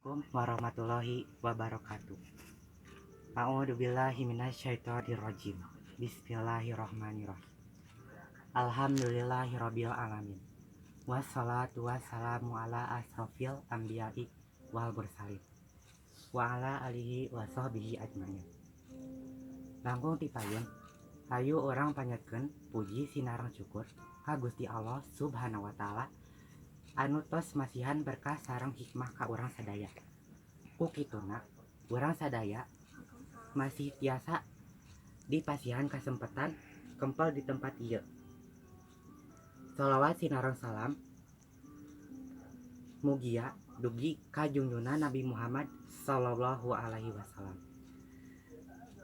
Assalamualaikum warahmatullahi wabarakatuh. A'udzubillahi minasyaitonirrajim. Bismillahirrahmanirrahim. Alhamdulillahirabbil alamin. Wassalatu wassalamu ala asrofil anbiya'i wal mursalin wa ala alihi wa sahbihi ajmain. Langkung ti payun, hayu urang panjatkeun puji sinareng syukur ka Gusti Allah Subhanahu wa taala anu tos masihan berkah sareng hikmah ka urang sadaya. Ku kituna urang sadaya masih tiasa dipasihan kasempatan kempel di tempat ieu. Sholawat sinareng salam mugia dugi ka junjungan Nabi Muhammad sallallahu alaihi wasallam.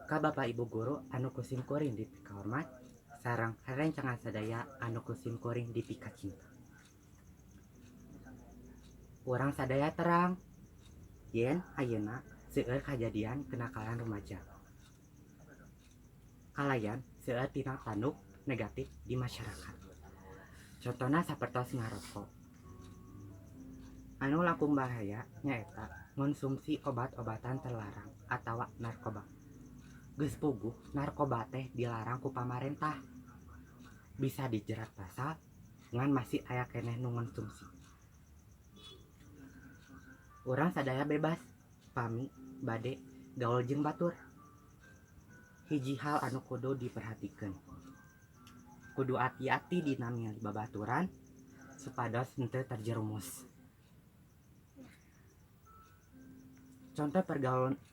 Ka Bapak Ibu guru anu ku sim kuring dipikahormat sareng rerencangan sadaya anu ku sim kuring dipikacinta. Urang sadaya terang yen ayeuna seueur kajadian kenakalan remaja kalayan seueur tina tanduk negatif di masyarakat. Contohna sapertos ngarokok. Anu langkung bahaya nyaeta ngonsumsi obat-obatan terlarang atawa narkoba. Geus puguh narkoba teh dilarang ku pamarentah. Bisa dijerat pasal ngan masih aya keneh nu ngonsumsi. Urang sadaya bebas pami bade gaul jeung batur. Hiji hal anu kudu diperhatikeun. Kudu ati-ati dina milih babaturan supados henteu terjerumus. Contoh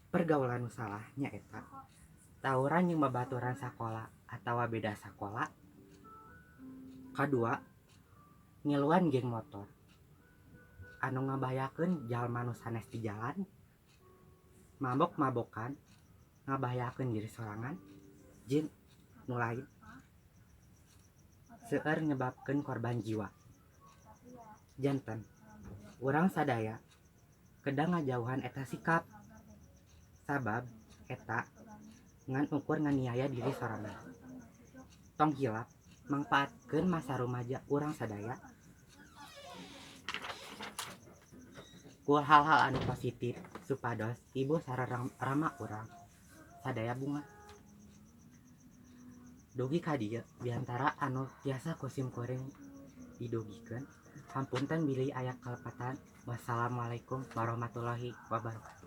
pergaulan nu salah nyaeta tawuran jeung babaturan sakola atawa beda sakola. Kadua, ngiluan geng motor anu ngabahayakeun jalma nu sanes di jalan, mabok-mabokan ngabahayakeun diri sorangan jeung nu lain, seueur nyebabkeun korban jiwa. Janten urang sadaya kedah ngajauhan eta sikap, sabab eta ngan ukur nganiaya diri sorangan. Tong hilap mangpaatkeun masa rumaja urang sadaya ku hal-hal anu positif supados ibu sareng rama urang sadaya bunga. Dugi ka dieu biantara anu tiasa ku sim kuring didugikeun. Hapunten bilih aya kalepatan. Wassalamualaikum warahmatullahi wabarakatuh.